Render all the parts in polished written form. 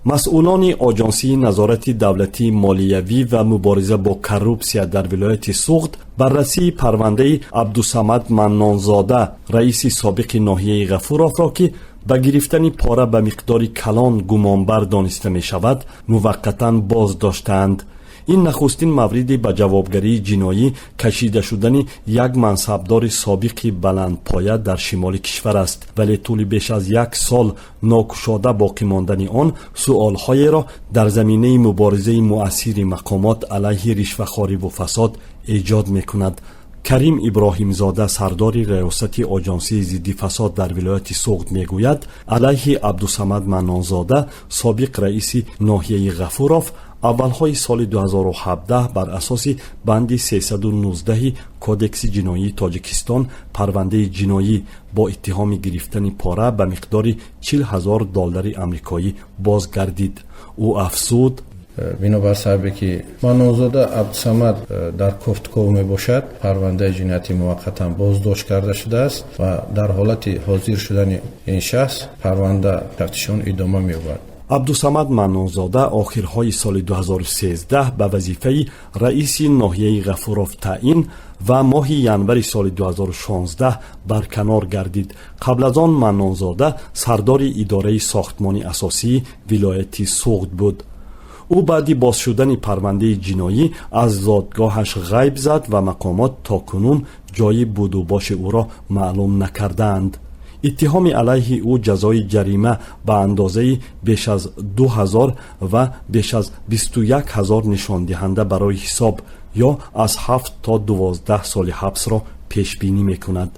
Масъулони Оҷонсии назорати давлатии молиявӣ ва мубориза бо коррупсия дар вилояти Суғд баррасии парвандаи Абдусамад Маннонзода, раиси собиқи ноҳияи Ғафуровро, ки ба гирифтани пора ба миқдори калон гумонбар дониста мешавад, муваққатан боз доштаанд. Ин нахустин мавриди ба ҷавобгарии ҷиноӣ кашида шудани як мансабдори собиқи баландпоя дар шимоли кишвар аст, вале тӯли беш аз як сол нокушода боқӣ мондани он суолҳоеро дар заминаи муборизаи муассири мақомот алайҳи ришвахориву фасод эҷод мекунад. Карим Иброҳимзода, сардори раёсати Оҷонсии зидди фасод дар вилояти Суғд, мегӯяд, алайҳи Абдусамад Маннонзода, собиқ раиси ноҳияи Ғафуров, аввалҳои соли 2017 бар асоси банди 319 Кодекси ҷиноии Тоҷикистон парвандаи ҷиноӣ бо иттиҳоми гирифтани пора ба миқдори 40 ҳазор доллари амрикоӣ боз гардид. Ӯ афзуд: Бинобар сабабе ки Маннонзода Абдусамад дар кофтуков мебошад, парвандаи ҷиноятӣ муваққатан боздошт карда шудааст ва дар ҳолати ҳозир шудани ин шахс парванда тафтиши он идома меёбад. Абдусамад Маннонзода охирҳои соли 2013 ба вазифаи раиси ноҳияи Ғафуров таъин ва моҳи январи соли 2016 барканор гардид. Қабл аз он Маннонзода сардори идораи сохтмони асосии вилояти Суғд буд. Ӯ баъди боз шудани парвандаи ҷиноӣ аз зодгоҳаш ғайб зад ва мақомот то кунун ҷойи будубоши ӯро маълум накардаанд. Иттиҳоми алайҳи ӯ ҷазои ҷарима ба андозаи беш аз 2000 ва беш аз 21 ҳазор нишондиҳанда барои ҳисоб ё аз 7 то 12 соли ҳабсро пешбинӣ мекунад.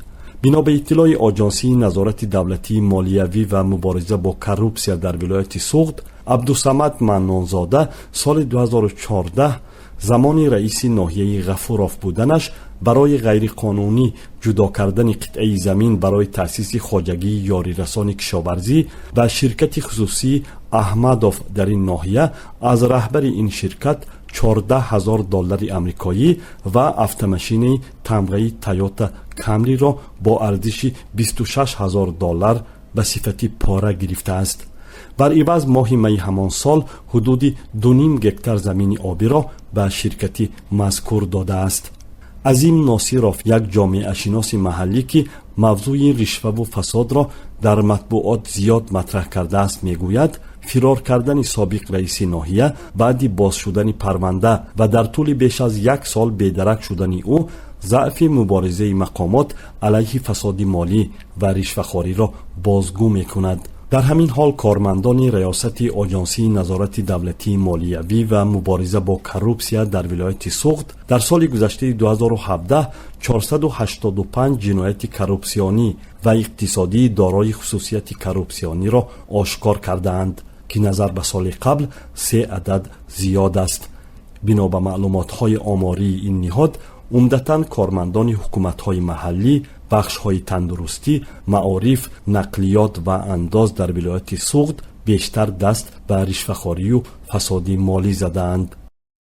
Бино ба иттилои Оҷонсии назорати давлатии молиявӣ ва мубориза бо коррупсия дар вилояти Суғд, Абдусамад Маннонзода соли 2014 замони раиси ноҳияи Ғафуров буданаш барои ғайриқонунӣ ҷудо кардани қитъаи замин барои таъсиси хоҷагии ёрирасони кишоварзӣ ба ширкати хусусии Аҳмадов дар ин ноҳия аз раҳбари ин ширкат 14 ҳазор доллари амрикоӣ ва автомашинаи тамғаи Тойота Камриро бо арзиши 26 ҳазор доллар ба сифати пора гирифтааст. Бар иваз моҳи майи ҳамон сол ҳудуди 2,5 гектар замини обиро ба ширкати мазкур додааст. Азим Носиров, як ҷомеашиноси маҳаллӣ, ки мавзӯи ришваву фасодро дар матбуот зиёд матраҳ кардааст, мегӯяд, фирор кардани собиқ раиси ноҳия баъди боз шудани парванда ва дар тӯли беш аз як сол бедарак шудани ӯ заъфи муборизаи мақомот алайҳи фасоди молӣ ва ришвахориро бозгӯ мекунад. Дар ҳамин ҳол кормандони раёсати Оҷонсии назорати давлатии молиявӣ ва мубориза бо коррупсия дар вилояти Суғд дар соли гузаштаи 2017 485 ҷинояти коррупсионӣ ва иқтисодии дорои хусусияти коррупсиониро ошкор кардаанд, ки назар ба соли қабл се адад зиёд аст. Бино ба маълумотҳои омории ин ниҳод, умдатан кормандони ҳукуматҳои маҳаллӣ, бахшҳои тандурустӣ, маориф, нақлиёт ва андоз дар вилояти Суғд бештар даст ба ришвахорию фасоди молӣ задаанд.